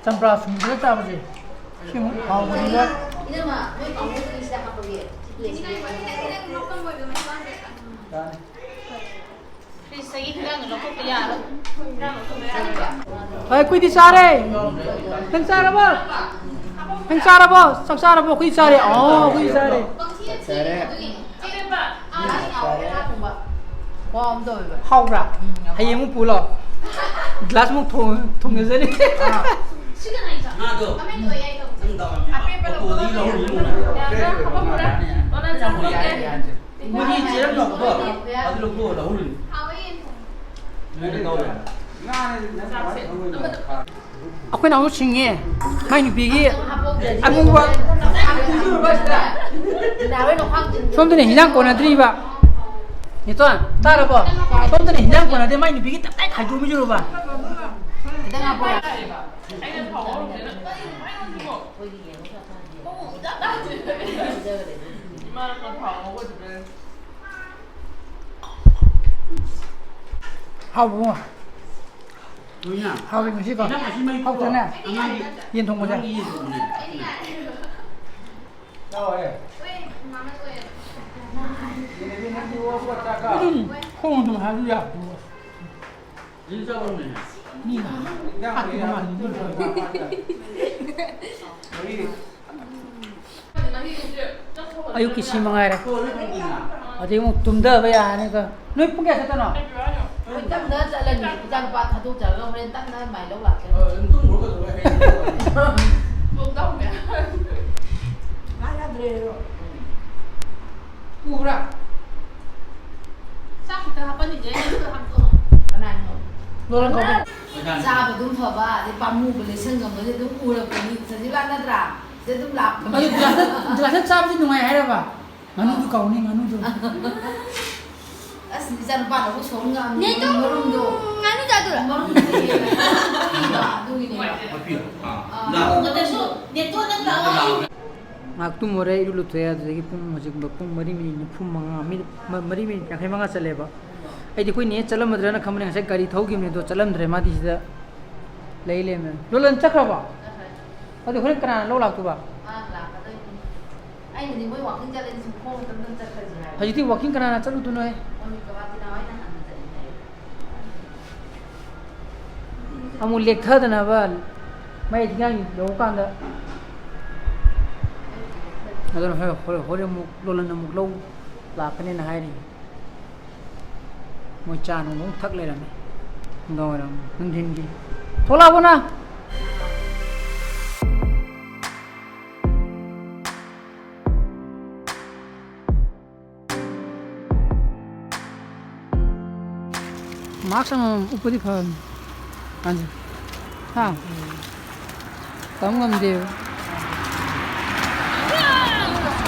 ꯆꯝꯄ꯭ꯔꯥ ꯁꯨꯝꯕꯗ ꯆꯥꯕꯁꯦ ꯁꯤꯃꯨꯛ ꯍꯥꯎꯕꯅꯤꯗ꯫ ꯏꯅꯝꯃ, ꯅꯣꯏ ꯀꯥꯡꯍꯧꯗꯨꯗꯤ ꯁꯤꯗ ꯍꯥꯞꯄꯒꯦ꯫ ꯁꯤ ꯄ꯭ꯂꯦꯠꯁꯤꯗ꯫ ꯐ꯭ꯔꯤꯖꯇꯒꯤ ꯍꯤꯟꯖꯥꯡꯗꯣ ꯂꯧꯊꯣꯛꯄ ꯌꯥꯔꯣꯏ꯫ ꯍꯣꯏ, ꯑꯩꯈꯣꯏꯗꯤ ꯆꯥꯔꯦ꯫ ꯅꯪ ꯆꯥꯔꯕꯣ? ꯅꯪ ꯆꯥꯔꯕꯣ? ꯆꯥꯛ ꯆꯥꯔꯕꯣ? ꯑꯩꯈꯣꯏ ꯆꯥꯔꯦ꯫ ꯑꯣ, ꯑꯩꯈꯣꯏ ꯆꯥꯔꯦ꯫ ꯍꯥꯎꯕ꯭ꯔꯥ? ꯍꯌꯦꯡ ꯑꯃꯨꯛ ꯄꯨ ꯂꯥꯛꯑꯣ꯫ ꯒ꯭ꯂꯥꯁ ꯃꯨꯛ ꯊꯣꯡ-, ꯊꯣꯡꯅꯖꯅꯤ꯫ ꯉꯥꯗꯣ ꯅꯪ ꯗꯥꯎ ꯌꯥꯝ ꯌꯥꯕ꯫ ꯑꯣꯇꯣꯗꯒꯤ ꯂꯧꯍꯧꯔꯤꯅꯤ꯫ ꯃꯣꯏꯒꯤ ꯆꯦꯔꯪ ꯌꯥꯎꯕꯗꯣ ꯑꯗꯨ ꯂꯧꯊꯣꯛꯑ ꯂꯧꯍꯧꯔꯤꯅꯤ꯫ ꯅꯣꯏꯅ ꯗꯥꯎ ꯌꯥꯕ꯫ ꯑꯩꯈꯣꯏ ꯅꯥꯎꯁꯨ ꯁꯤꯡꯉꯦ꯫ ꯃꯥꯏ ꯅꯨꯄꯤꯒꯤ ꯑꯉꯧꯕ꯫ ꯁꯣꯝꯗꯅꯦ ꯍꯤꯟꯖꯥꯡ ꯀꯣꯟꯅꯗ꯭ꯔꯤꯕ꯫ ꯅꯦꯇꯣꯟ, ꯇꯥꯔꯕꯣ? ꯁꯣꯝꯗꯅꯦ ꯍꯤꯟꯖꯥꯡ ꯀꯣꯟꯅꯗꯦ, ꯃꯥꯏ ꯅꯨꯄꯤꯒꯤ ꯇꯞꯇꯥꯏ ꯈꯥꯏꯗꯣꯛꯑꯝꯃꯤꯁꯤꯔꯣꯕ꯫ ꯈꯤꯇꯪ ꯍꯥꯞꯄꯣ꯫ ꯍꯥꯎꯕ꯭ꯔꯣ? ꯂꯣꯏꯅ꯫ ꯍꯥꯎꯋꯤ ꯉꯁꯤꯀꯣ꯫ ꯅꯪ ꯑꯁꯤ ꯃꯩ ꯍꯥꯎꯇ꯭ꯔꯅꯦ? ꯑꯉꯥꯡꯒꯤ ꯌꯦꯟ ꯊꯣꯡꯕꯁꯦ꯫ ꯑꯉꯥꯡꯒꯤ ꯌꯦꯟ ꯊꯣꯡꯕꯅꯦ꯫ ꯎꯝ, ꯈꯣꯡ ꯑꯗꯨꯝ ꯍꯥꯏꯕ ꯌꯥꯕꯗꯨꯕꯨ꯫ ꯃꯤꯅ ꯍꯥꯠꯈꯤꯕ ꯃꯥꯜꯂꯤ꯫ ꯑꯌꯨꯛꯀꯤ ꯁꯤ ꯃꯉꯥꯏꯔꯦ꯫ ꯑꯗꯩ ꯑꯃꯨꯛ ꯇꯨꯝꯊꯕ ꯌꯥꯔꯅꯤꯀꯣ꯫ ꯅꯣꯏ ꯄꯨꯡ ꯀꯌꯥ ꯆꯠꯇꯣꯏꯅꯣ? ꯑꯩ ꯇꯞꯅ ꯆꯠꯂꯅꯤ꯫ ꯏꯆꯥꯅꯨꯄꯥ ꯊꯥꯗꯣꯛꯆꯔꯒ ꯍꯣꯔꯦꯟ ꯇꯞꯅ ꯃꯥꯏ ꯂꯧ ꯂꯥꯛꯀꯅꯤ꯫ ꯉꯥ ꯌꯥꯗ꯭ꯔꯦ꯫ ꯄꯨꯕ꯭ꯔꯥ? ꯆꯥꯛ ꯈꯤꯇ ꯍꯥꯞꯄꯟꯅꯤꯡꯗꯦ, ꯑꯗꯨ ꯍꯥꯞꯇꯣꯛꯑꯣ꯫ ꯀꯅꯥꯅꯣ? ꯂꯣꯏꯔꯦ, ꯀꯧꯕ꯫ ꯆꯥꯕ ꯑꯗꯨꯝ ꯐꯕ, ꯑꯗꯩ ꯄꯥꯝꯃꯨꯕ ꯂꯩꯁꯟꯒꯝꯕꯁꯦ ꯑꯗꯨꯝ ꯎꯔꯛꯄꯅꯤ, ꯁꯖꯤꯛ ꯂꯥꯛꯅꯗ꯭ꯔꯥ? ꯁꯤ ꯑꯗꯨꯝ ꯂꯥꯛꯄꯅꯤ꯫ ꯑꯗꯨ ꯒ꯭ꯂꯥꯁꯇ, ꯒ꯭ꯂꯥꯁꯇ ꯆꯥꯕꯁꯤ ꯅꯨꯡꯉꯥꯏ ꯍꯥꯏꯔꯕ? ꯉꯥꯅꯨꯗꯨ ꯀꯧꯅꯤ, ꯉꯥꯅꯨꯗꯨ꯫ ꯑꯁ, ꯏꯆꯥꯅꯨꯄꯥꯅ ꯑꯃꯨꯛ ꯁꯣꯝ ꯉꯥ-, ꯅꯦꯇꯣ, ꯃꯔꯨꯝꯗꯣ꯫ ꯉꯥꯅꯨ ꯆꯥꯗꯣꯏꯔꯣ? ꯃꯔꯨꯝꯗꯣ ꯍꯦꯛꯑꯦꯕ꯫ ꯑꯗꯨꯒꯤꯅꯦꯕ꯫ ꯃꯄꯤꯗꯣ? ꯑꯥ꯫ ꯑꯥ꯫ ꯅꯣꯡꯃꯗ ꯁꯨ ꯅꯦꯇꯣ ꯅꯪ ꯂꯥꯛꯑꯣ꯫ ꯉꯥꯏꯍꯥꯛ ꯇꯨꯝꯃꯨꯔꯦ, ꯏꯔꯨ ꯂꯨꯊꯣꯛꯑꯦ꯫ ꯑꯗꯨꯗꯒꯤ ꯄꯨꯡ ꯍꯧꯖꯤꯛ ꯄꯨꯡ ꯃꯔꯤ ꯃꯤꯅꯤꯠ ꯅꯤꯐꯨ ꯃꯉꯥ, ꯃꯤꯅꯤꯠ ꯃ-, ꯃꯔꯤ ꯃꯤꯅꯤꯠ ꯌꯥꯡꯈꯩ ꯃꯉꯥ ꯆꯠꯂꯦꯕ꯫ ꯑꯩꯗꯤ ꯑꯩꯈꯣꯏ ꯅꯦ ꯆꯠꯂꯝꯃꯗ꯭ꯔꯅ ꯈꯟꯕꯅꯦ, ꯉꯁꯥꯏ ꯒꯥꯔꯤ ꯊꯧꯈꯤꯕꯅꯦ, ꯑꯗꯣ ꯆꯠꯂꯝꯗ꯭ꯔꯦ, ꯃꯥꯗꯤ ꯁꯤꯗ ꯂꯩ ꯂꯩꯔꯝꯃꯦ꯫ ꯂꯣꯂꯟ ꯆꯠꯈ꯭ꯔꯕꯣ? ꯆꯠꯈ꯭ꯔꯦ꯫ ꯑꯗꯨ ꯍꯣꯔꯦꯟ ꯀꯅꯥꯅ ꯂꯧ ꯂꯥꯛꯇꯣꯏꯕ? ꯃꯥꯅ ꯂꯥꯛꯀꯗꯣꯏꯅꯤ꯫ ꯑꯩꯅꯗꯤ ꯃꯣꯏ ꯋꯥꯀꯤꯡ ꯆꯠꯂꯗꯤ ꯁꯨꯝ ꯈꯣꯡꯅ ꯇꯞ ꯇꯞ ꯆꯠꯈ꯭ꯔꯁꯤ ꯍꯥꯏꯕ꯫ ꯍꯧꯖꯤꯛꯇꯤ ꯋꯥꯀꯤꯡ ꯀꯅꯥꯅ ꯆꯠꯂꯨꯗꯣꯏꯅꯣꯍꯦ? ꯃꯣꯏ ꯀꯕꯥ ꯇꯤꯅꯥ ꯍꯣꯏꯅ ꯍꯥꯟꯅ ꯆꯠꯂꯤ ꯍꯥꯏꯌꯦ꯫ ꯑꯃꯨꯛ ꯂꯦꯛꯊꯗꯅꯕ ꯃꯌꯥꯏ ꯊꯤꯡꯒꯥꯡ ꯌꯧꯔꯀꯥꯟꯗ꯫ ꯑꯗꯨꯅ ꯍꯣꯔꯦꯟ, ꯍꯣꯔꯦꯟ, ꯍꯣꯔꯦꯟ ꯑꯃꯨꯛ ꯂꯣꯂꯟ ꯑꯃꯨꯛ ꯂꯧ ꯂꯥꯛꯀꯅꯦꯅ ꯍꯥꯏꯔꯤ꯫ ꯃꯣꯏ ꯆꯥ ꯅꯨꯡ ꯑꯃꯨꯛ ꯊꯛ ꯂꯩꯔꯝꯃꯦ ꯅꯨꯡꯗꯥꯡ ꯋꯥꯏꯔꯝ, ꯅꯨꯡꯊꯤꯟꯒꯤ꯫ ꯊꯣꯛꯂꯛꯑꯕꯣ ꯅꯪ? ꯃꯥꯛꯁ ꯑꯃꯃꯝ ꯎꯞꯄꯗꯤ ꯐꯕꯅꯤ꯫ ꯀꯥꯟꯁꯦ꯫ ꯍꯥ? ꯇꯝ ꯉꯝꯗꯦꯕ꯫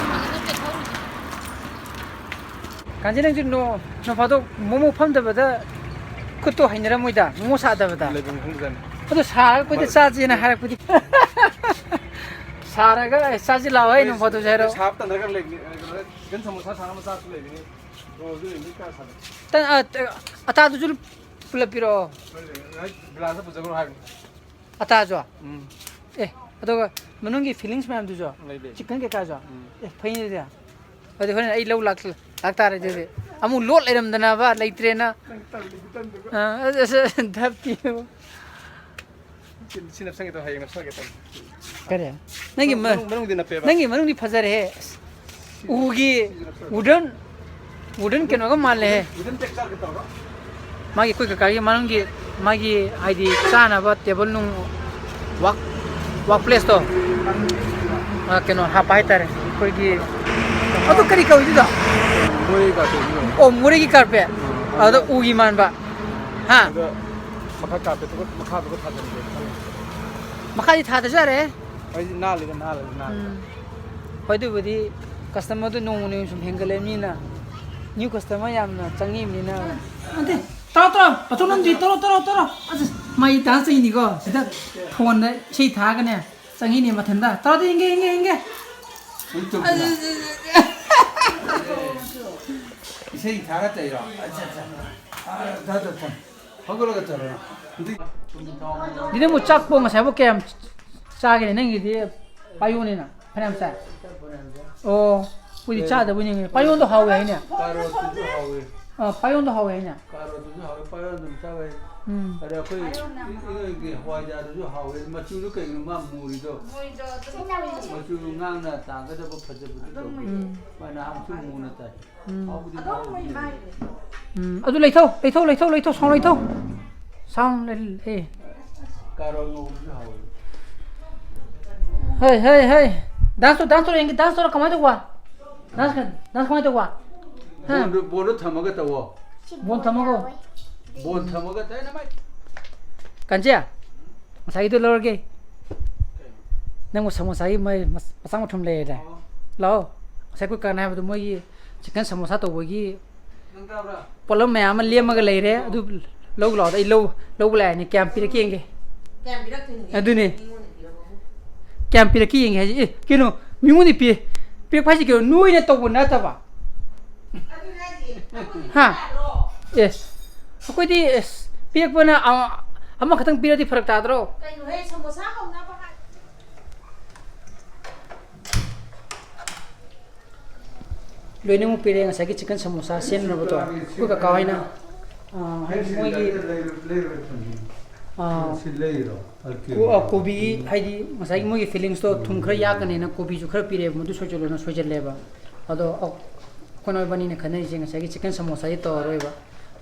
ꯀꯥꯟꯁꯦ, ꯅꯪꯁꯨ ꯅꯣ-, ꯅꯣꯡ ꯐꯥꯗꯣꯛ ꯃꯣꯃꯣ ꯐꯝꯗꯕꯗ ꯈꯨꯠꯇꯣ ꯍꯩꯅꯔꯝꯃꯣꯏꯗ, ꯃꯣꯃꯣ ꯁꯥꯗꯕꯗ꯫ ꯂꯩꯐꯝ ꯈꯪꯗꯖꯥꯠꯅꯤ꯫ ꯑꯗꯣ ꯁꯥꯔꯒ ꯑꯩꯈꯣꯏꯗ ꯃ-, ꯆꯥꯁꯦꯅ ꯍꯥꯏꯔꯛꯄꯗꯤ꯫ ꯁꯥꯔꯒ, "ꯑꯦ, ꯆꯥꯁꯤ ꯂꯥꯛꯑꯣ, ꯑꯩ ꯅꯣꯡ ꯐꯥꯗꯣꯛꯁꯨ" ꯍꯥꯏꯔꯛꯑꯣ꯫ ꯁꯥꯕ ꯇꯟꯗ꯭ꯔꯒ ꯂꯩꯕꯅꯤ꯫ ꯆꯤꯛꯀꯟ ꯁꯃꯣꯁꯥ ꯁꯥꯅꯕ ꯃꯆꯥꯁꯨ ꯂꯩꯕꯅꯤ꯫ ꯔꯣꯜꯗꯨ ꯂꯩꯕꯅꯤ, ꯀꯥ ꯁꯥꯕ꯫ ꯇꯟ-, ꯑ, ꯑꯇꯥꯗꯨꯁꯨ ꯄꯨꯂꯞ ꯄꯤꯔꯛꯑꯣ꯫ ꯍꯣꯏ, ꯍꯣꯏ, ꯒꯤꯂꯥꯁꯇ ꯄꯨꯖꯈ꯭ꯔꯣ ꯍꯥꯏꯕꯅꯤ꯫ ꯑꯇꯥꯁꯨ? ꯎꯝ꯫ ꯑꯦ, ꯑꯗꯨꯒ ꯃꯅꯨꯡꯒꯤ ꯐꯤꯂꯤꯡꯁ ꯃꯌꯥꯝꯗꯨꯁꯨ? ꯂꯩ, ꯂꯩ꯫ ꯆꯤꯛꯀꯟ ꯀꯩꯀꯥꯁꯨ? ꯎꯝ꯫ ꯑꯦ, ꯐꯩꯅꯦ ꯑꯗꯨꯗꯤ꯫ ꯑꯗꯨꯗꯤ ꯍꯣꯔꯦꯟ ꯑꯩ ꯂꯧ ꯂꯥꯛ-, ꯂꯥꯛꯇꯥꯔꯦ ꯑꯗꯨꯗꯤ꯫ ꯑꯃꯨꯛ ꯂꯣꯠ ꯂꯩꯔꯝꯗꯅꯕ, ꯂꯩꯇ꯭ꯔꯦꯅ꯫ ꯅꯪ ꯇꯜꯂꯤ ꯈꯨꯇꯟꯗꯨꯒ꯫ ꯑ, ꯑꯁ, ꯑꯁ, ꯙꯞꯇꯤ꯫ ꯁꯤ, ꯁꯤ ꯅꯞꯁꯟꯒꯦ ꯇꯧ, ꯍꯌꯦꯡ ꯅꯞꯁꯟꯒꯦ ꯇꯧ꯫ ꯀꯔꯤ? ꯅꯪꯒꯤ ꯃ-, ꯃꯅꯨꯡ, ꯃꯅꯨꯡꯗꯤ ꯅꯞꯄꯦꯕ꯫ ꯅꯪꯒꯤ ꯃꯅꯨꯡꯗꯤ ꯐꯖꯔꯦꯍꯦ꯫ ꯎꯒꯤ wooden, wooden ꯀꯩꯅꯣꯒ ꯃꯥꯜꯂꯦꯍꯦ꯫ Wooden texture ꯀ ꯇꯧꯔꯒ꯫ ꯃꯥꯒꯤ ꯑꯩꯈꯣꯏ ꯀꯀꯥꯒꯤ ꯃꯅꯨꯡꯒꯤ ꯃꯥꯒꯤ ꯍꯥꯏꯗꯤ ꯆꯥꯅꯕ ꯇꯦꯕꯜ ꯅꯨꯡ ꯋꯥꯛ, ꯋꯥꯛ ꯄ꯭ꯂꯦꯁꯇꯣ꯫ ꯑ, ꯀꯩꯅꯣ ꯍꯥꯞꯄ ꯍꯥꯏꯇꯥꯔꯦ꯫ ꯑꯩꯈꯣꯏꯒꯤ ꯑꯗꯨ ꯀꯔꯤ ꯀꯧꯏꯗꯨꯗꯣ? ꯃꯣꯔꯦꯒꯤ carpet ꯅꯤ ꯀꯩꯅꯣ꯫ ꯑꯣ, ꯃꯣꯔꯦꯒꯤ carpet꯫ ꯑꯥ, ꯑꯗꯨꯗ ꯑꯗꯨꯒ ꯎꯒꯤ ꯃꯥꯟꯕ꯫ ꯍꯥ? ꯑꯗꯨꯒ ꯃꯈꯥ ꯀꯥꯞꯄꯦ, ꯑꯗꯨꯒ ꯃꯈꯥꯗꯨꯒ ꯊꯥꯖꯤꯟꯒꯦ ꯈꯜꯂꯤ꯫ ꯃꯈꯥꯗꯤ ꯊꯥꯗꯁꯨ ꯌꯥꯔꯦ꯫ ꯑꯩꯗꯤ ꯅꯥꯜꯂꯤꯗ, ꯅꯥꯜꯂꯤꯗ, ꯅꯥꯜꯂꯤꯗ꯫ ꯎꯝ꯫ ꯍꯣꯏ, ꯑꯗꯨꯕꯨꯗꯤ customer ꯗꯨ ꯅꯣꯡꯃ ꯅꯣꯡꯃ ꯁꯨꯝ ꯍꯦꯟꯒꯠꯂꯛꯑꯕꯅꯤꯅ, new customer ꯌꯥꯝꯅ ꯆꯪꯉꯤꯕꯅꯤꯅ꯫ ꯅꯠꯇꯦ, ꯇꯧꯔꯣ, ꯇꯧꯔꯣ, ꯄꯥꯊꯣꯛ ꯅꯝꯗꯤ, ꯇꯧꯔꯣ, ꯇꯧꯔꯣ, ꯇꯧꯔꯣ꯫ ꯑꯁ, ꯃꯩ ꯇꯥ ꯆꯩꯅꯤꯀꯣ, ꯁꯤꯗ phone ꯗ ꯏꯁꯩ ꯊꯥꯔꯒꯅꯦ, ꯆꯪꯉꯤꯅꯦ ꯃꯊꯟꯇ꯫ ꯇꯧꯔꯣ, ꯌꯦꯡꯒꯦ, ꯌꯦꯡꯒꯦ, ꯌꯦꯡꯒꯦ꯫ ꯍꯧꯖꯤꯛ ꯇꯧꯁꯤꯔꯣ? ꯑꯁ, ꯑꯁ, ꯑꯁ, ꯑꯁ꯫ ꯏꯁꯩ ꯊꯥꯒꯠꯇꯣꯏꯔꯣ? ꯑꯠꯆꯥ, ꯑꯠꯆꯥ꯫ ꯑꯥ, ꯊꯥ, ꯊꯥ, ꯊꯥ꯫ ꯍꯧꯒꯠꯂꯒ ꯇꯧꯔꯣ꯫ ꯍꯧꯖꯤꯛ ꯗꯤꯅꯦ, ꯑꯃꯨꯛ ꯆꯥꯛꯄꯣ ꯉꯁꯥꯏꯕꯨ ꯀꯌꯥꯝ ꯆꯥꯒꯦꯅꯦ? ꯅꯪꯒꯤꯗꯤ ꯄꯥꯌꯣꯅꯤꯅ ꯐꯅꯌꯥꯝ ꯆꯥꯏ꯫ ꯑꯣ, ꯑꯩꯈꯣꯏꯗꯤ ꯆꯥꯗꯕꯩ ꯅꯤꯡꯉꯦ꯫ ꯄꯥꯌꯣꯟꯗꯣ ꯍꯥꯎꯋꯦ ꯍꯥꯏꯅꯦ꯫ ꯀꯥꯔꯣꯠꯇꯨꯁꯨ ꯍꯥꯎꯋꯦ꯫ ꯑꯥ, ꯄꯥꯌꯣꯟꯗꯣ ꯍꯥꯎꯋꯦ ꯍꯥꯏꯅꯦ꯫ ꯀꯥꯔꯣꯠꯇꯨꯁꯨ ꯍꯥꯎꯋꯦ, ꯄꯥꯌꯣꯟ ꯑꯗꯨꯝ ꯆꯥꯕ ꯌꯥꯏ꯫ ꯎꯝ꯫ ꯑꯗ ꯑꯩꯈꯣꯏ ꯏꯅꯣꯏꯒꯤ ꯍꯋꯥꯏꯖꯥꯔꯗꯨꯁꯨ ꯍꯥꯎꯋꯦ꯫ ꯃꯆꯨꯗꯨ ꯀꯩꯒꯤꯅꯣ ꯃꯥ ꯃꯨꯔꯤꯗꯣ? ꯃꯆꯨ ꯉꯥꯡꯅ ꯇꯥꯒꯗꯕ ꯐꯖꯕꯗꯨ ꯇꯧꯗꯦ꯫ ꯎꯝ꯫ ꯃꯥ ꯅꯍꯥꯟꯁꯨ ꯃꯨꯅ ꯇꯥꯏ꯫ ꯎꯝ꯫ ꯍꯥꯎꯕꯨꯗꯤ ꯍꯥꯎꯕꯅꯤ꯫ ꯎꯝ꯫ ꯑꯗꯨ ꯂꯩꯊꯧ, ꯂꯩꯊꯧ, ꯂꯩꯊꯧ, ꯂꯩꯊꯧ, sound ꯂꯩꯊꯧ꯫ Sound ꯂꯩ-, ꯑꯦ꯫ ꯀꯥꯔꯣꯠ ꯉꯧꯕꯁꯨ ꯍꯥꯎꯋꯦ꯫ ꯍꯩ, ꯍꯩ, ꯍꯩ꯫ Dance ꯇꯧ, dance ꯇꯧꯔ ꯌꯦꯡꯒꯦ, dance ꯇꯧꯔ ꯀꯃꯥꯏꯅ ꯇꯧꯕ? Dance ꯀ-, dance ꯀꯃꯥꯏꯅ ꯇꯧꯕ? ꯍꯥ? ꯕꯣꯟꯗꯨ, ꯕꯣꯟꯗꯨ ꯊꯝꯃꯒ ꯇꯧꯋꯣ꯫ ꯕꯣꯟ ꯊꯝꯃꯒ? ꯕꯣꯟ ꯊꯝꯃꯒ dynamite꯫ ꯀꯟꯖꯦ, ꯉꯁꯥꯏꯒꯤꯗꯣ ꯂꯧꯔꯒꯦ꯫ ꯅꯪꯕꯨ ꯁꯃꯣꯁꯥꯒꯤ ꯃꯩ ꯃꯆꯥ ꯃꯊꯨꯝ ꯂꯩꯔꯦ꯫ ꯑꯣ꯫ ꯂꯥꯛꯑꯣ꯫ ꯉꯁꯥꯏ ꯑꯩꯈꯣꯏ ꯀꯅꯥ ꯍꯥꯏꯕꯗꯣ ꯃꯣꯏꯒꯤ chicken ꯁꯃꯣꯁꯥ ꯇꯧꯕꯒꯤ ꯅꯪ ꯇꯥꯕ꯭ꯔꯥ? ꯄꯣꯠꯂꯝ ꯃꯌꯥꯝ ꯑꯃ ꯂꯦꯝꯃꯒ ꯂꯩꯔꯦ, ꯑꯗꯨ ꯂꯧ ꯂꯥꯛꯑꯣꯗ, ꯑꯩ ꯂꯧ, ꯂꯧꯕ ꯂꯥꯛꯑꯅꯤ꯫ ꯀꯌꯥꯝ ꯄꯤꯔꯛꯀꯦ ꯌꯦꯡꯒꯦ꯫ ꯀꯌꯥꯝ ꯄꯤꯔꯛꯇꯣꯏꯅꯣ? ꯑꯗꯨꯅꯦ꯫ ꯃꯤꯉꯣꯟꯗ ꯄꯤꯔꯛꯑꯣ꯫ ꯀꯌꯥꯝ ꯄꯤꯔꯛꯀꯦ ꯌꯦꯡꯒꯦ ꯍꯥꯏꯁꯦ꯫ ꯑꯦ, ꯀꯩꯅꯣ, ꯃꯤꯉꯣꯟꯗ ꯄꯤ-, ꯄꯤꯔꯛꯄ ꯍꯥꯏꯁꯦ ꯀꯩꯅꯣ? ꯅꯣꯏꯅ ꯇꯧꯕ ꯅꯠꯇꯕ꯫ ꯑꯗꯨꯅꯦ ꯍꯥꯏꯁꯦ꯫ ꯑꯩꯈꯣꯏꯗꯤ ꯍꯥ? ꯌꯥꯗ꯭ꯔꯣ? ꯑꯦ, ꯑꯩꯈꯣꯏꯗꯤ, ꯑꯦ, ꯄꯤꯔꯛꯄꯅ ꯑ-, ꯑꯃꯈꯛꯇꯪ ꯄꯤꯔꯗꯤ ꯐꯔꯛ ꯇꯥꯗ꯭ꯔꯣ? ꯀꯩꯅꯣꯍꯦ, ꯁꯃꯣꯁꯥ ꯍꯧꯅꯕ ꯍꯥꯏ-, ꯂꯣꯏꯅꯃꯛ ꯄꯤꯔꯦ꯫ ꯉꯁꯥꯏꯒꯤ chicken ꯁꯃꯣꯁꯥ ꯁꯦꯝꯅꯕꯗꯣ ꯑꯩꯈꯣꯏ ꯀꯀꯥ ꯍꯣꯏꯅ, ꯑꯥ, ꯍꯥꯏꯗꯤ ꯃꯣꯏꯒꯤ, ꯑꯥ, ꯁꯤ ꯂꯩꯔꯣ? ꯀꯣ-, ꯑꯥ, ꯀꯣꯕꯤ, ꯍꯥꯏꯗꯤ ꯉꯁꯥꯏꯒꯤ ꯃꯣꯏꯒꯤ fillings ꯇꯣ ꯊꯨꯝ ꯈꯔ ꯌꯥꯛꯀꯅꯦꯅ ꯀꯣꯕꯤꯁꯨ ꯈꯔ ꯄꯤꯔꯛꯑꯦꯕ, ꯃꯗꯨ ꯁꯣꯏꯖꯜꯂꯣꯅ ꯁꯣꯏꯖꯜꯂꯦꯕ꯫ ꯑꯗꯣ ꯑꯩꯈꯣꯏꯅ ꯏꯕꯥꯅꯤꯅ ꯈꯟꯅꯔꯤꯁꯦ ꯉꯁꯥꯏꯒꯤ chicken ꯁꯃꯣꯁꯥꯁꯦ ꯇꯧꯔꯔꯣꯏꯕ,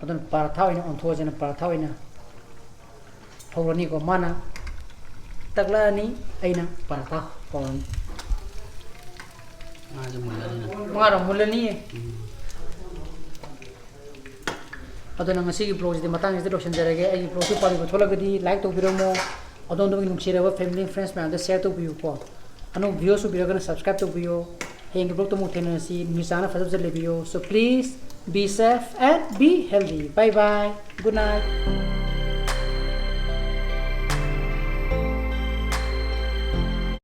ꯑꯗꯨꯅ ꯄꯔꯥꯊꯥ ꯑꯣꯏꯅ ꯑꯣꯟꯊꯣꯛꯑꯁꯦꯅ ꯄꯔꯥꯊꯥ ꯑꯣꯏꯅ ꯍꯧꯔꯅꯤꯀꯣ꯫ ꯃꯥꯅ ꯇꯛꯂꯛꯑꯅꯤ, ꯑꯩꯅ ꯄꯔꯥꯊꯥ ꯍꯧꯔꯅꯤ꯫ ꯉꯥꯁꯦ ꯃꯨꯜꯂꯅꯤꯅ꯫ ꯉꯥꯔꯣ ꯃꯨꯜꯂꯅꯤꯌꯦ꯫ ꯎꯝ꯫ ꯑꯗꯨꯅ ꯉꯁꯤꯒꯤ vlogꯁꯤꯗꯤ ꯃꯇꯥꯡꯁꯤꯗ ꯂꯣꯏꯁꯤꯟꯖꯔꯒꯦ꯫ ꯑꯩꯒꯤ vlogꯁꯤ ꯄꯥꯝꯕꯤꯕ ꯊꯣꯛꯂꯒꯗꯤ like ꯇꯧꯕꯤꯔꯝꯃꯣ, ꯑꯗꯣꯝꯗꯒꯤ ꯅꯨꯡꯁꯤꯔꯕ family friends ꯃꯌꯥꯝꯗ share ꯇꯧꯕꯤꯌꯨꯀꯣ꯫ ꯑꯅꯧꯕ viewers ꯎꯕꯤꯔꯒꯅ subscribe ꯇꯧꯕꯤꯌꯣ꯫ ꯍꯌꯦꯡꯒꯤ vlogꯇ ꯑꯃꯨꯛ ꯊꯦꯡꯅꯔꯁꯤ꯫ ꯅꯨꯃꯤꯠ ꯆꯥꯅ ꯐꯖ ꯐꯖ ꯂꯩꯕꯤꯌꯣ꯫ So please be safe and be healthy. Bye bye. Good night.